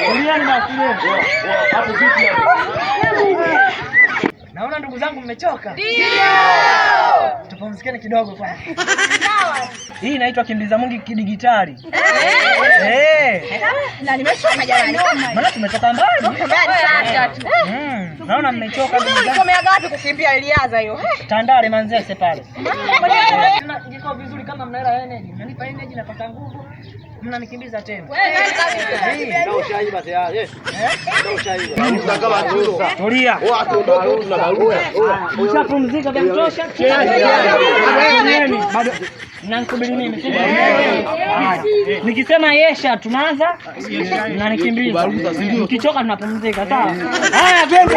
Tulieni basi. Hapo vipi hapo? Naona ndugu zangu mmechoka. Ndio. Tupumzikeni kidogo kwanza. Hii inaitwa kimbiza mwingi kidigitali. Eh. Na nimechoka jamani. Maana tumetoka mbali. Mbali sana. Naona mmechoka ndugu zangu. Ulisomea wapi kukimbia Eliaza hiyo? Tandale Manzese pale. Ingekuwa vizuri kama mna hela energy. Mnanipa energy napata nguvu. Mnanikimbiza tena. Ndio ushaiba tayari. Ndio ushaiba. Tulia. Mshapumzika vya kutosha? Bado mnanisubiri mimi. si ndio? Haya. Nikisema yesha tunaanza, mnanikimbiza. Mkichoka tunapumzika, sawa? Haya, twende.